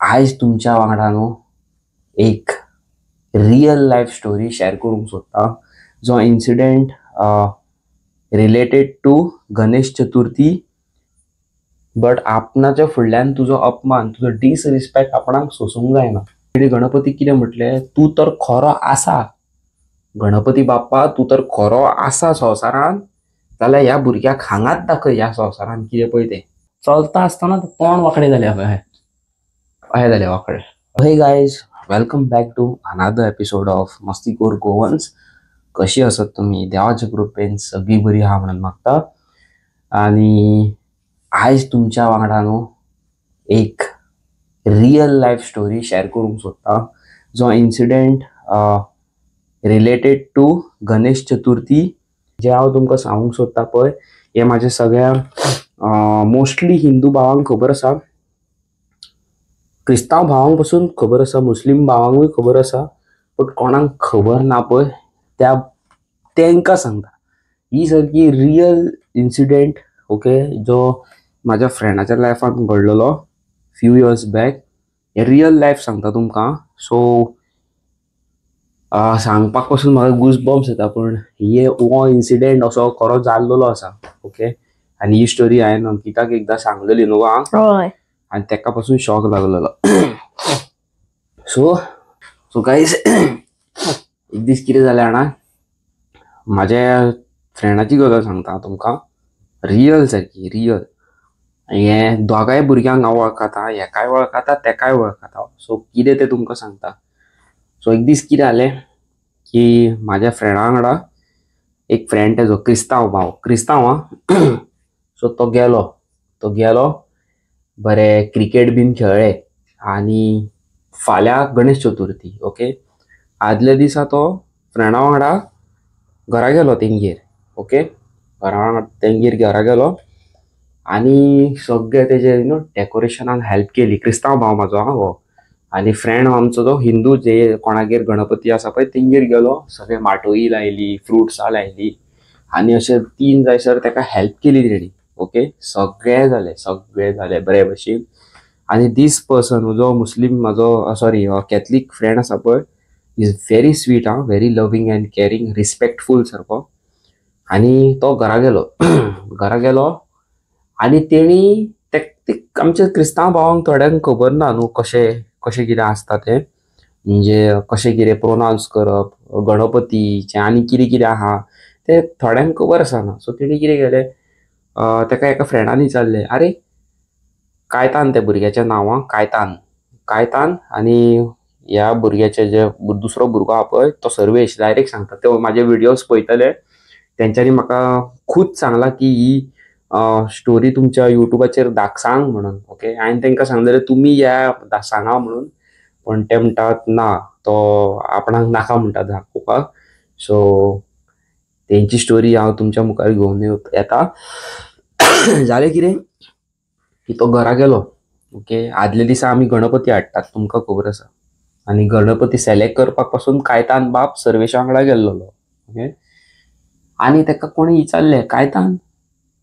आयज तुमच्या वांगडा न्हू एक रियल लायफ स्टोरी शेअर करूंक सोदता, जो incident related to Ganesh Chaturthi. But आपणाच्या फुडल्यान तुजो अपमान, तुजो डिसरिस्पेक्ट आपणाक सोसूंक जायना. गणपती कितें म्हटलें, तूं तर खरो आसा गणपती बाप्पा, तूं तर खरो आसा संवसारान, जाल्यार ह्या भुरग्याक हांगाच दाखय ह्या संवसारान कितें पळय तें. चलता आसतना तोंड वांकडें जालें, अशें अशें जालें वांकडें. Hey guys, welcome back to another episode of Mastikoar Goans. कशी आसत तुमी? देवाच्या कृपेन सगळीं बरी आहा म्हणून मागता. आनी आयज तुमच्या वांगडा न्हू एक रियल लायफ स्टोरी शेअर करूंक सोदता, जो incident related to Ganesh Chaturthi. जे हांव तुमकां सांगूंक सोदता पळय, हे म्हाज्या सगळ्या मोस्टली हिंदू भावांक खबर आसा, क्रिस्तांव भावांक पसून खबर आसा, मुस्लीम भावांकूय खबर आसा, बट कोणाक खबर ना पळय त्या तेंकां सांगता. ही सारकी रियल इन्सिडेंट, ओके, जो म्हाज्या फ्रेंडाच्या लायफान घडलेलो फ्यू इयर्स बॅक. हे रियल लायफ सांगता तुमकां. सो सांगपाक पसून म्हाका गूज बम्स येता, पूण हे हो इन्सिडेंट असो खरो जाल्लेलो आसा, ओके. आनी ही स्टोरी हांवें अंकिताक एकदां सांगलेली न्हू हांव, आनी तेका पासून शॉक लागलेलो. सो सो गायज, एक दीस कितें जालें जाणा, म्हाज्या फ्रेंडाची गजाल सांगता तुमकां, रियल सारकी रियल. हें दोगांय भुरग्यांक हांव वळखता, हेकाय वळखता तेकाय वळखता. सो कितें तें तुमकां सांगता. सो एक दीस कितें जालें की म्हाज्या फ्रेंडा वांगडा एक फ्रेंड तेजो क्रिस्तांव भाव, क्रिस्तांव आं. सो तो गेलो बरें क्रिकेट बीन खेळ्ळे आनी फाल्यां गणेश चतुर्थी, ओके. आदल्या दिसा तो फ्रेंडा वांगडा घरा गेलो तेंगेर, ओके. घरा तेंगेर घरा गेलो आनी सगळे तेजे you know डेकोरेशनान हेल्प केली. क्रिस्तांव भाव म्हाजो आं हो, आनी फ्रेंड आमचो तो हिंदू, जे कोणागेर गणपती आसा पळय तेंगेर गेलो, सगळे माटोळी लायली, फ्रुट्सां लायली आनी अशें 3 जायसर तेका हेल्प केली तेणी, ओके. सगळें जालें, सगळें जालें बरे भशेन. आनी दीस पर्सन जो मुस्लीम म्हाजो सॉरी कॅथलीक फ्रेंड आसा पळय, is very sweet आं, very loving and caring, respectful सारको. आनी तो घरा गेलो, घरा गेलो आनी तेणी ते आमच्या क्रिस्तांव भावांक थोड्यांक खबर ना न्हू कशें कशें कितें आसता तें, म्हणजे कशें कितें प्रोनावन्स करप गणपतीचें आनी कितें कितें आहा तें थोड्यांक खबर आसना. सो तेणी कितें केलें, तेका एका फ्रेंडान विचारलें, आरे कायतान, त्या भुरग्याचें नांव आं कायतान, कायतान. आनी ह्या भुरग्याचे जे दुसरो भुरगो आहा पळय तो सर्वेश, डायरेक्ट सांगता, ते म्हाजे विडियोज पळयतले, तेंच्यांनी म्हाका खूब सांगलां की ही स्टोरी तुमच्या युट्यूबाचेर सांग म्हणून, ओके. हांवें तांकां सांगलेलें तुमी या सांगा म्हणून, पण ते म्हणटात ना, तो आपणाक नाका म्हणटा दाखोवपाक. सो तेंची स्टोरी हांव तुमच्या मुखार घेवन येता. जालें कितें की तो घरा गेलो, ओके. आदल्या दिसा आमी गणपती हाडटात तुमकां खबर आसा, आनी गणपती सिलेक्ट करपाक पासून कायतान बाब सर्वेशा वांगडा गेल्लो, ओके. आनी तेका कोणी विचारलें, कायतान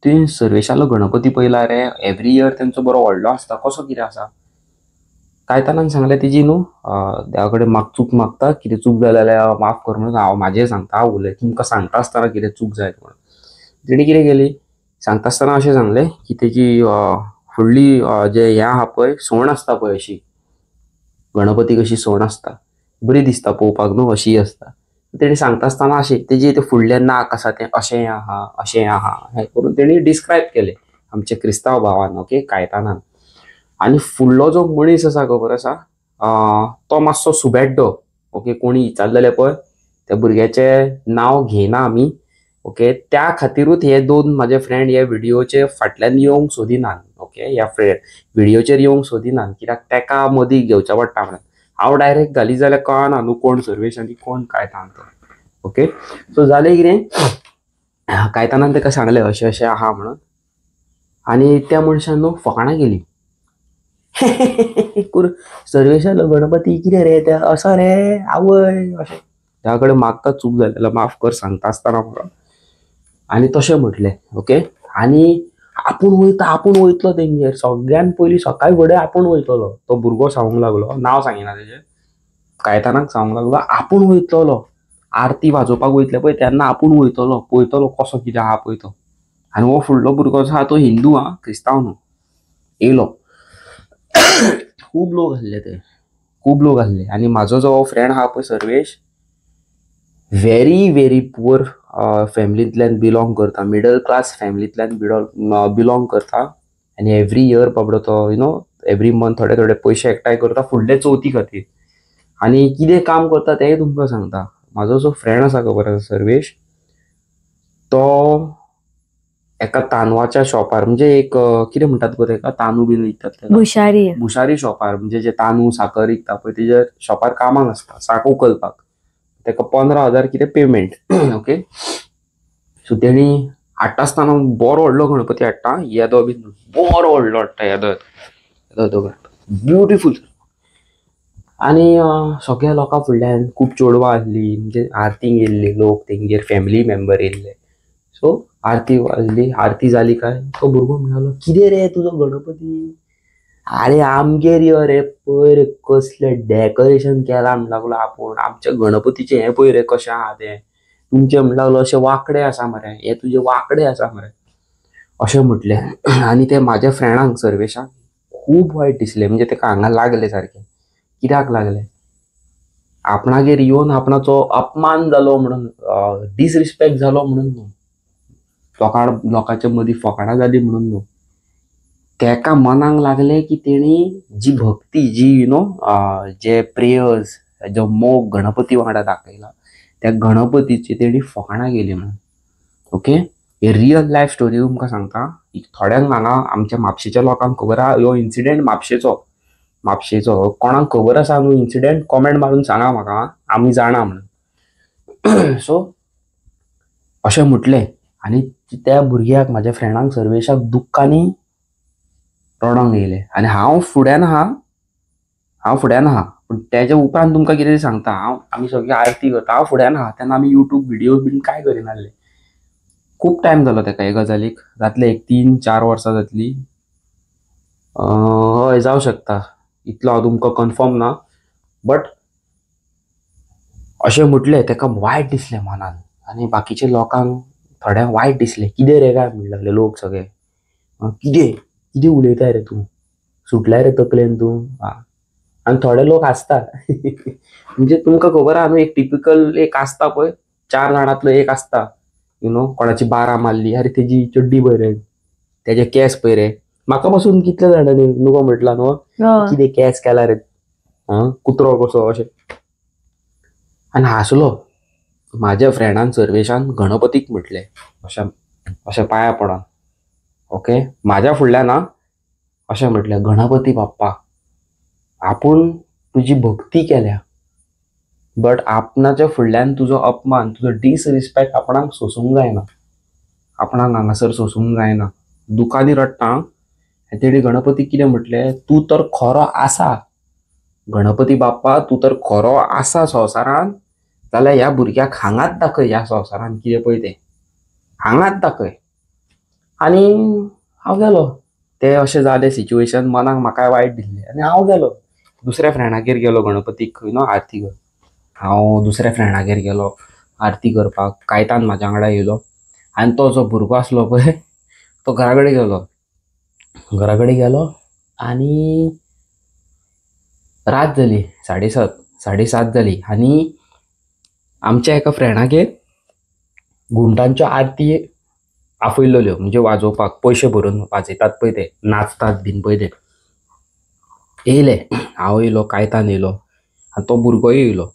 तुवें सर्वेशालो गणपती पळयला रे, एवरी इयर तेंचो बरो व्हडलो आसता, कसो कितें आसा? कायतानान सांगलें तेजी न्हू देवा कडेन चूक मागता, कितें चूक जाली जाल्यार माफ कर म्हणून हांव म्हाजें सांगता, हांव उलय तुमकां सांगता आसतना कितें चूक जायत म्हणून. तेणी कितें केली, सांगता आसतना अशें सांगलें की तेजी फुडली जे हें आहा पळय सोण आसता पळय, अशी गणपती कशी सोण आसता, बरी दिसता पळोवपाक न्हू, अशी आसता. तेणी सांगता आसतना अशें तेजी तें फुडलें नाक आसा तें अशें आहा अशें आहा हें करून तेणी डिस्क्रायब केलें आमच्या क्रिस्तांव भावान, ओके, कायतानान. आनी फुडलो जो मनीस आसा खबर आसा, तो मातसो सुबेड्डो, ओके. कोणी विचारलेलें पळय त्या भुरग्याचें नांव घेयना आमी, ओके. त्या खातीरूच हे दोन म्हाजे फ्रेंड हे विडियोचे फाटल्यान येवंक सोदिनात, ओके, ह्या विडियोचेर येवंक सोदिनात, कित्याक तेका मदीं घेवचें पडटा म्हणून. हांव डायरेक्ट घाली जाल्यार कळना न्हू कोण सर्वेश आनी कोण कायतान तो, ओके. सो जालें कितें, कायतानान तेका सांगलें अशें अशें आहा म्हणून, आनी त्या मनशान न्हू फकाणां केली. सर्वेशालो गणपती कितें रे ते असो रे आवय, अशें त्या कडेन मागता चूक जाली जाल्यार माफ कर सांगता आसतना म्हाका, आनी तशें म्हटलें, ओके. आनी आपूण वयता, आपूण वयतलो तेंगेर सगळ्यान पयलीं सकाळी फुडें आपूण वयतलो. तो भुरगो सांगूंक लागलो, नांव सांगिना तेजें, कायतानाक सांगूंक लागलो आपूण वयतलो, आरती वाजोवपाक वयतले पळय तेन्ना आपूण वयतलो, पळयतलो कसो कितें आहा पळय तो. आनी हो फुडलो भुरगो जो आहा तो हिंदू आहा, क्रिस्तांव न्हू. येयलो, खूब लोक आसले ते, खूब लोक आसले. आनी म्हाजो जो फ्रेंड आहा पळय सर्वेश, व्हेरी व्हेरी पुअर फॅमिलींतल्यान बिलोंग करता, मिडल क्लास फॅमिलींतल्यान बिलोंग करता. आनी एवरी इयर बाबडो तो you know every month थोडे थोडे पयशे एकठांय करता फुडले चवथी खातीर. आनी कितें काम करता तेंय तुमकां सांगता. म्हाजो जो फ्रेंड आसा खबर आसा सर्वेश, तो एका तांदवाच्या शॉपार, म्हणजे एक कितें म्हणटात गो तेका, तांदूळ बीन विकतात तेका, भुशारी, भुशारी शॉपार, म्हणजे जे तांदूळ साकर विकता पळय तेज्या शॉपार कामाक आसता, साक उखलपाक. तेका 15,000 कितें पेमेंट. ओके, सो तेणी हाडटा आसतना बरो व्हडलो गणपती हाडटा, येदो बीन बरो व्हडलो हाडटा, येदो येदो गणपती ब्युटिफूल. आनी सगळ्या लोकां फुडल्यान खूब चेडवां आसली, म्हणजे आरतींक येयल्ले लोक, तेंगेर फॅमिली मेंबर येयल्ले. सो आरती वाजली, आरती जाली काय तो भुरगो म्हणलो, कितें रे तुजो गणपती, अरे आमगेर यो रे, पळय रे कसलें डेकोरेशन केलां म्हण लागलो आपूण, आमच्या गणपतीचें हें पळय रे कशें आहा तें, तुमचें म्हण लागलो अशें वांकडे आसा मरे, हें तुजें वांकडे आसा मरे, अशें म्हटलें. आनी ते म्हाज्या फ्रेंडांक सर्वेशाक खूब वायट दिसलें, म्हणजे तेका हांगा लागलें सारकें. कित्याक लागलें, आपणागेर येवन आपणाचो अपमान जालो म्हणून, डिसरिस्पेक्ट जालो म्हणून न्हू, लोकांच्या मदीं फकाणां जाली म्हणून न्हू, तेका मनाक लागलें की तेणी जी भक्ती, जी you know जे प्रेयर्स, जो मोग गणपती वांगडा दाखयला, त्या गणपतीची तेणी फकाणां केली म्हणून. ओके, ही रियल लायफ स्टोरी तुमकां सांगता. थोड्यांक हांगा आमच्या म्हापशेच्या लोकांक खबर आहा ह्यो इन्सिडेंट, म्हापशेचो, म्हापशेचो कोणाक खबर आसा न्हू इन्सिडेंट, कॉमेंट मारून सांगा म्हाका, आमी जाणा म्हणून. सो अशें म्हटलें आनी त्या भुरग्याक, म्हाज्या फ्रेंडांक सर्वेशाक दुख्खांनी रडोंक येयलें. आनी हांव फुड्यान आहा, हांव फुड्यान आहा, पूण तेज्या उपरांत तुमकां कितें सांगता, हांव आमी सगळी आरती करता, हांव फुड्यान आहा तेन्ना आमी युट्यूब व्हिडियो बीन कांय करिनासले. खूब टायम जालो तेका हे गजालीक, जातले एक 3-4 वर्सां जातली, हय जावं शकता, इतलो हांव तुमकां कन्फर्म ना, बट अशें म्हटलें तेका वायट दिसलें मनान. आनी बाकीच्या लोकांक थोड्यांक वायट दिसलें, कितें रे काय म्हण लागले लोक सगळे, कितें कितें उलयता रे तूं, सुटलाय रे तकलेन तूं. आनी थोडे लोक आसता म्हणजे तुमकां खबर आहा न्हू, एक टिपिकल एक आसता पळय, 4 जाणांतलो एक आसता, you know कोणाची 12 मारली, अरे तेजी चड्डी पळय रे, तेजे केंस पळय रे, म्हाका पासून कितले जाणांनी नुको म्हटलां न्हू, कितें केंस केला रे, कुत्रो कसो अशें. आनी हांसलो म्हाज्या फ्रेंडान सर्वेशान गणपतीक म्हटलें अशें अशें पांया पडोन, ओके म्हाज्या फुडल्यान आं, अशें म्हटलें, गणपती बाप्पा आपूण तुजी भक्ती केल्या, बट आपणाच्या फुडल्यान तुजो अपमान, तुजो डिसरिस्पेक्ट आपणाक सोसूंक जायना, आपणाक हांगासर सोसूंक जायना, दुकांनी रडटा. आनी तेणी गणपती कितें म्हटलें, तूं तर खरो आसा गणपती बाप्पा, तूं तर खरो आसा संवसारान, जाल्यार ह्या भुरग्याक हांगाच दाखय, ह्या संवसारान कितें पळय तें हांगाच दाखय. आनी हांव गेलो, तें अशें जालें सिच्युएशन, मनाक म्हाकाय वायट दिसलें आनी हांव गेलो दुसऱ्या फ्रेंडागेर गेलो गणपतीक you know आरती कर, हांव दुसऱ्या फ्रेंडागेर गेलो आरती करपाक, कायतान म्हाज्या वांगडा येयलो. आनी तो जो भुरगो आसलो पळय तो घरा कडेन गेलो, घरा कडेन गेलो आनी रात जाली, 7:30 7:30 जाली. आनी आमच्या एका फ्रेंडागेर घुमटांच्यो आरती आपयल्ल्यो, म्हणजे वाजोवपाक पयशे भरून वाजयतात पळय ते, नाचतात बीन पळय ते. येयले, हांव येयलो, कायतान येयलो आनी तो भुरगोय येयलो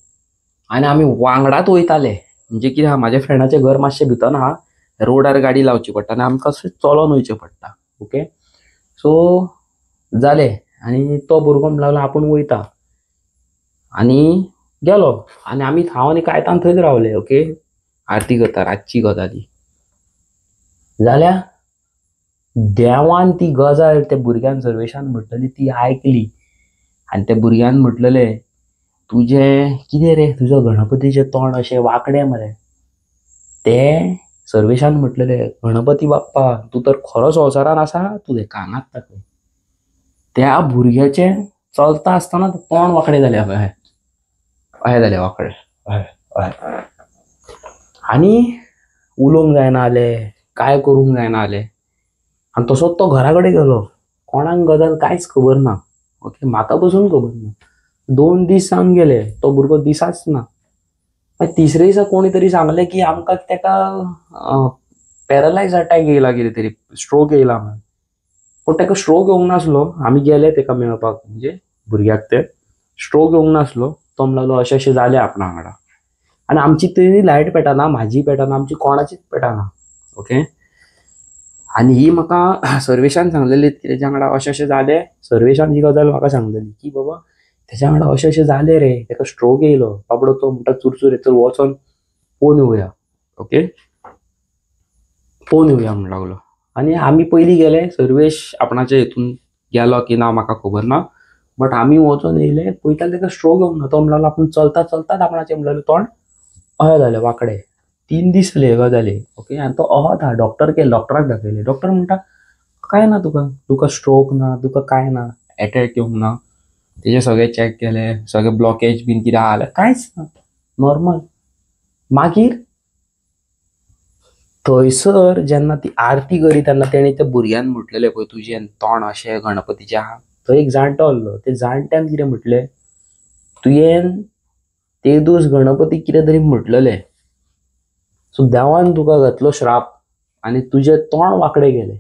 आनी आमी वांगडाच वयताले. म्हणजे कितें आहा, म्हाज्या फ्रेंडाचें घर मातशें भितर आहा, रोडार गाडी लावची पडटा आनी आमकां अशें चलोन वयचें पडटा. ओके, सो जालें आनी तो भुरगो म्हणूंक लागलो आपूण वयता आनी गेलो. आनी आमी हांव आनी कायतान थंयच रावले. ओके, आरती करता, रातची गजाली जाल्या. देवान ती गजाल त्या भुरग्यान सर्वेशान म्हटलेली ती आयकली आनी त्या भुरग्यान म्हटलेलें, तुजें कितें रे, तुजो गणपतीचें तोंड अशें वांकडें मरे, तें सर्वेशान म्हटलेले गणपती बाप्पा तूं तर खरो संवसारान आसा, तूं तेका हांगाच दाखय. त्या भुरग्याचें चलता आसतना तोंड वांकडें जालें, अशें अशें जालें वांकडें, अशें अशें. आनी उलोवंक जायना जालें, कांय करूंक जायना जालें. आनी तसोच तो घरा कडेन गेलो. कोणाक गजाल कांयच खबर ना. ओके, म्हाका पसून खबर ना. 2 दीस जावन गेले, तो भुरगो दिसाच ना. मागीर तिसरे दिसा कोणी तरी सांगलें की आमकां तेका पॅरलायज अटॅक येयला, कितें तरी स्ट्रोक येयला म्हणून. पूण तेका स्ट्रोक येवंक नासलो. आमी गेले तेका मेळपाक, म्हणजे भुरग्याक ते स्ट्रोक येवंक नासलो. तो म्हणलो अशें अशें जालें आपणा वांगडा. आनी आमची तरी लायट पेटना, म्हाजी पेटना, आमची कोणाचीच पेटना. ओके, आनी ही म्हाका सर्वेशान सांगलेली की तेच्या वांगडा अशें अशें जालें. सर्वेशान ही गजाल म्हाका सांगलेली की बाबा तेच्या वांगडा अशें अशें जालें रे, तेका स्ट्रोक येयलो, बाबडो तो म्हणटा चुरचुरे, चल वचोन पोवन येवया. ओके, पोवन येवया म्हण लागलो. आनी आमी पयलीं गेले, सर्वेश आपणाच्या हितून गेलो की ना म्हाका खबर ना, बट आमी वचोन येयले, पळयता तेका स्ट्रोक येवंक ना. तो म्हणलो आपूण चलता चलताच आपणाचें म्हणलें तोंड अशें जालें वांकडें. 3 दीस जाले हे गजाली. ओके, आनी तो अहत आहा, डॉक्टर केले, डॉक्टराक दाखयले. डॉक्टर म्हणटा काय ना तुका, तुका स्ट्रोक ना, तुका काय ना, एटॅक येवंक ना. तेजे सगळे चॅक केले, सगळे ब्लॉकेज बीन कितें आहा जाल्यार कांयच ना, नॉर्मल. मागीर थंयसर जेन्ना ती आरती करी तेन्ना तेणें त्या भुरग्यान म्हटलेलें पळय तुजें तोंड अशें गणपतीचें आहा. थंय एक जाणटो आहलो, ते जाणट्यान कितें म्हटलें, तुवें तेदूस गणपती कितें तरी म्हटलेलें, सो देवान तुका घातलो श्राप आनी तुजें तोंड वांकडें गेलें.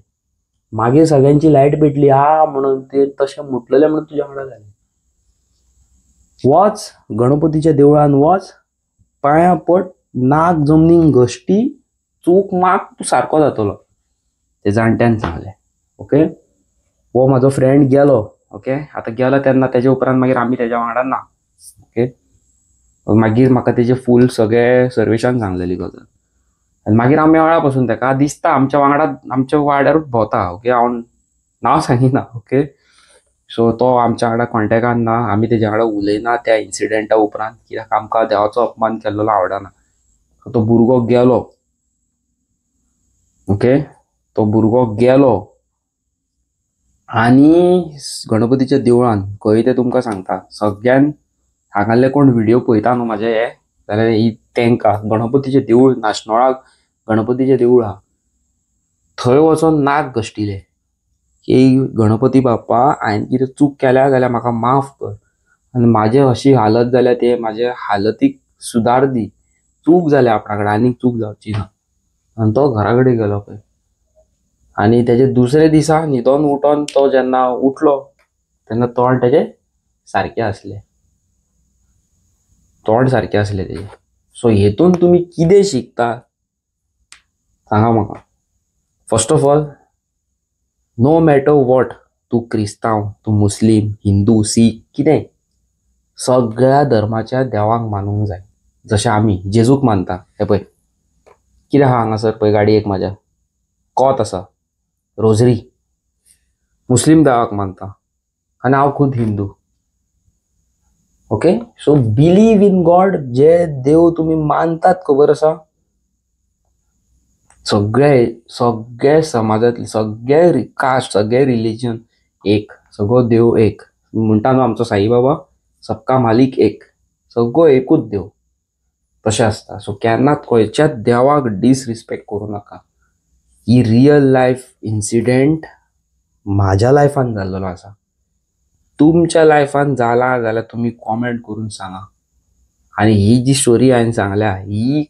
मागीर सगळ्यांची लायट पेटली आ म्हणून ते तशें म्हटलेलें म्हणून तुज्या वांगडा जालें. वच गणपतीच्या देवळान वच, पांयां पड, नाक जमनीन घश्टी, चूक माग, तूं सारको जातलो. ते जाणट्यान सांगलें. ओके, हो म्हाजो फ्रेंड गेलो. ओके, आतां गेलो तेन्ना तेजे उपरांत मागीर आमी तेज्या वांगडा ना. ओके, मागीर म्हाका तेजे फूल सगळे सर्वेशान सांगलेली गजाल. आनी मागीर हांव मेळ्ळा पसून तेका, दिसता आमच्या वांगडा, आमच्या वाड्यारूच भोंवता. ओके, हांव नांव सांगिना. ओके, सो तो आमच्या वांगडा कॉन्टेक्टान ना, आमी तेज्या वांगडा उलयना त्या इन्सिडेंटा उपरांत, कित्याक आमकां देवाचो अपमान केल्लो आवडना. तो भुरगो गेलो. ओके, तो भुरगो गेलो आनी गणपतीच्या देवळान खंय तें तुमकां सांगता. सगळ्यान हांगासरले कोण व्हिडियो पळयता न्हू म्हाजे हे, जाल्यार ही तेंकां गणपतीचें देवूळ नाशनोळाक गणपतीचें देवूळ आहा, थंय वचोन नाक घश्टिले की गणपती बाप्पा हांवें कितें चूक केल्या जाल्यार म्हाका माफ कर, आनी म्हाजी अशी हालत जाल्या ते म्हाजे हालतीक सुदार दी, चूक जाल्या आपणा कडेन, आनीक चूक जावची ना. आनी तो घरा कडेन गेलो पळय. आनी तेजे दुसरे दिसा न्हिदोन उठोन तो जेन्ना उठलो तेन्ना तोंड तेजें सारकें आसलें, तोंड सारकें आसलें तेजें. सो हेतून तुमी कितें शिकता सांगा म्हाका. First of all, no matter what, तूं क्रिस्तांव, तूं मुस्लीम, हिंदू, सीख, कितें, सगळ्या धर्माच्या देवांक मानूंक जाय. जशें आमी जेजूक मानता. हें पळय कितें आहा हांगासर पळय गाडयेक म्हाज्या कोत आसा, रोजरी. मुस्लीम देवाक मानता आनी हांव खूद Hindu. Okay, so believe in God. जे देव तुमी मानतात खबर आसा, सगळे सगळे समाजांतले सगळे कास्ट, सगळे रिलीजन एक, सगळो देव एक. म्हणटा न्हू आमचो साई बाबा, सबका मालीक एक, सगळो एकूच देव, तशें आसता. सो केन्नाच खंयच्याच देवाक डिसरिस्पेक्ट करूं नाका. ही रियल लायफ इन्सिडेंट म्हाज्या लायफान जाल्लो आसा. तुमच्या लायफान जाला जाल्यार तुमी कॉमेंट करून सांगा. आनी ही जी स्टोरी हांवें सांगल्या ही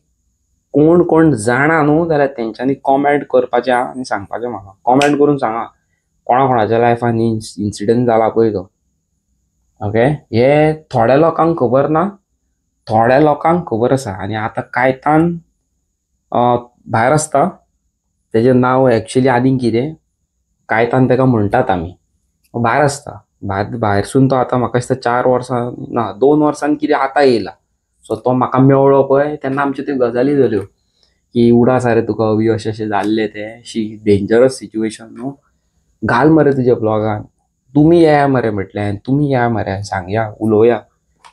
कोण कोण जाणा न्हू जाल्यार तेंच्यांनी कॉमेंट करपाचें आनी सांगपाचें म्हाका. कॉमेंट करून सांगा कोणा कोणाच्या लायफान इन्सिडंट जाला पळय तो. ओके, हे थोड्या लोकांक खबर ना, थोड्या लोकांक खबर आसा. आनी आतां कायतान भायर आसता, तेजें नांव एक्चुली आनीक कितें, कायतान तेका म्हणटात आमी. भायर आसता, भायरसून तो आतां म्हाका दिसता 4 वर्सां ना 2 वर्सान कितें आतां येयला. सो तो म्हाका मेळ्ळो पळय तेन्ना आमच्यो त्यो गजाली जाल्यो की उडास आरे तुका अवी अशें अशें जाल्लें तें, अशी डेंजरस सिच्युएशन न्हू, घाल मरे तुज्या ब्लॉगान, तुमी येया मरे म्हटलें, तुमी येया मरे, सांगया उलोवया.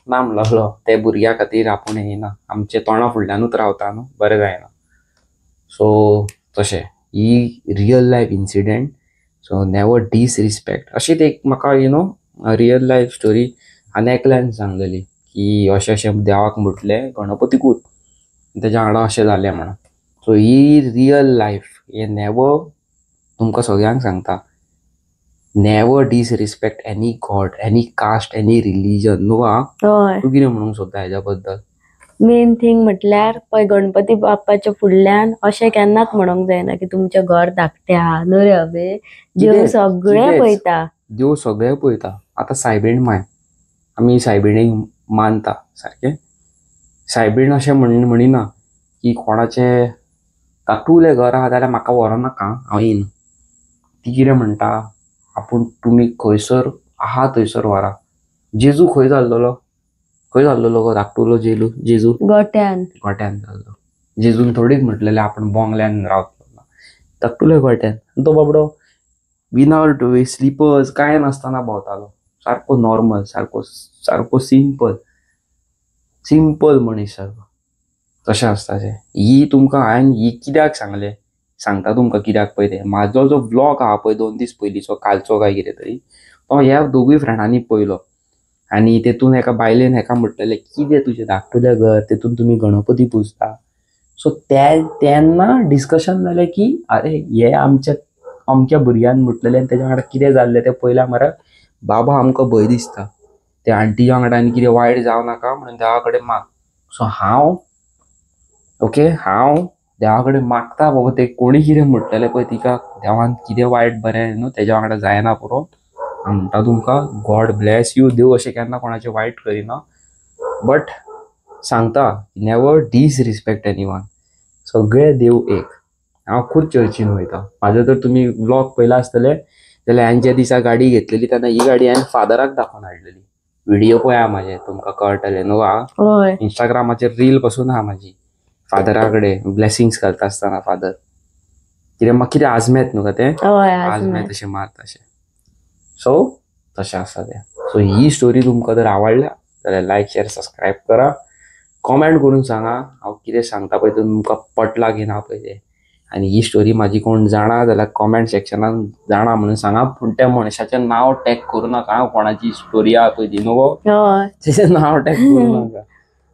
ना म्हणलो ते भुरग्या खातीर आपूण येना, आमचे तोंडा फुडल्यानूच रावता न्हू, बरें जायना. सो तशें ही real life incident. So never disrespect. अशीच एक म्हाका you know real life story आनी एकल्यान सांगलेली की अशें अशें देवाक म्हटलें गणपतीकूच तेज्या वांगडा अशें जालें म्हणून. सो ही रियल लायफ हे नेवर तुमकां सगळ्यांक सांगता, never disrespect any god, any caste, any religion. न्हू आ हय. तूं कितें म्हणूंक सोदता हेज्या बद्दल? मेन थिंग म्हटल्यार पळय गणपती बाप्पाच्या फुडल्यान अशें केन्नाच म्हणोंक जायना की तुमचें घर धाकटें आहा. न्हू रे अबे, देव कितेंच सगळें कितेंच पळयता. देव सगळें पळयता. आतां सायबीण माय, आमी सायबिणीक मानता सारकें. सायबीण अशें म्हणिना की कोणाचें धाकटुलें घर आहा जाल्यार म्हाका व्हरों नाका, हांव येयना. ती कितें म्हणटा, आपूण तुमी खंयसर आहा थंयसर व्हरा. जेजू खंय जाल्लोलो? खंय जाल्लोलो गो धाकटुलो जेलू जेजू? गोट्यान. गोट्यान जाल्लो. जेजून थोडीच म्हटलेलें आपूण बोंगल्यान रावतलो. धाकटुल्या गोट्यान. तो बाबडो विदाउट स्लिपर्स कांय नासतना भोंवतालो. सारको नॉर्मल, सारको सारको सिंपल सिंपल मनीस सारको. तशें आसता तें. ही तुमकां हांवें ही कित्याक सांगलें, सांगता तुमकां कित्याक पळय तें. म्हाजो जो व्लॉग आहा पळय 2 दीस पयलींचो, कालचो काय कितें तरी, तो ह्या दोगूय फ्रेंडांनी पळयलो आनी तेतून एका बायलेन हेका म्हटलेलें कितें तुजें धाकटुलें घर, तेतून तुमी गणपती पुजता. सो तेन्ना डिस्कशन जालें की अरे हे आमच्या अमक्या भुरग्यान म्हटलेलें आनी तेज्या वांगडा कितें जाल्लें तें पळयल्यार मरे बाबा आमकां भंय दिसता, त्या आंटीच्या वांगडा आनी कितें वायट जावं नाका म्हणून देवा कडेन माग. सो हांव ओके हांव देवा कडेन मागता बाबा ते कोणी कितें म्हटलेलें पळय तिका देवान कितें वायट बरें न्हू तेज्या वांगडा जायना पुरो. हांव म्हणटा तुमकां गॉड ब्लॅस you. देव अशें केन्ना कोणाचें वायट करिना, बट सांगता नेवर डिसरिस्पेक्ट एनी वन. सगळे देव एक. हांव खूब चर्चीन वयता. म्हाजो जर तुमी व्लॉग पळयला आसतले जाल्यार हांवें ज्या दिसा गाडी घेतलेली तेन्ना ही गाडी हांवें फादराक दाखोवन हाडलेली. व्हिडिओ पळया म्हाजे, तुमकां कळटलें न्हू. आ हय. इंस्टाग्रामाचेर रील पसून आहा म्हाजी फादरा कडेन ब्लेसिंग्स करता आसतना. फादर कितें म्हाका कितें आजमेत न्हू का तें, हय आजमेत आजमेत तशें मारता अशें. सो तशें आसा तें. सो ही स्टोरी तुमकां जर आवडल्या जाल्यार लायक शेर सबस्क्रायब करा, कॉमेंट करून सांगा हांव कितें सांगता पळय तें तुमकां पटलां की ना पळय तें. आनी ही स्टोरी म्हाजी कोण जाणा जाल्यार कॉमेंट सेक्शनान जाणा म्हणून सांगा, पूण त्या मनशाचें नांव टॅग करूं नाका. कोणाची स्टोरी आहा पळय ती न्हू गो, हय तेजें नांव टॅग करूं नाका.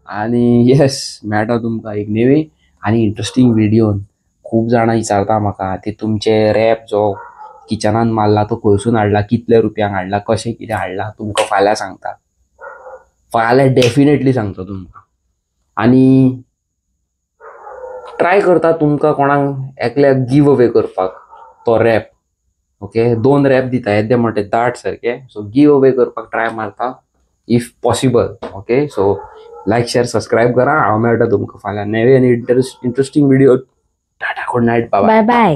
आनी येस, मेळटा तुमकां एक नवी आनी इंट्रस्टींग व्हिडियोन. खूब जाणां विचारता म्हाका ते तुमचे रॅप जो किचनान मारला तो खंयसून हाडला, कितले रुपयांक हाडला, कशें कितें हाडला. तुमकां फाल्यां सांगता, फाल्यां डेफिनेटली सांगता तुमकां. आनी ट्राय करता तुमकां कोणाक एकल्याक गिव अवे करपाक तो रॅप. ओके, 2 रॅप दिता येदे मोठे दाट सारके. सो गिव अवे करपाक ट्राय मारता if possible. Okay, so like share subscribe करा. हांव मेळटा तुमकां फाल्यां नवे आनी interesting video. Tata, good night, bye bye bye.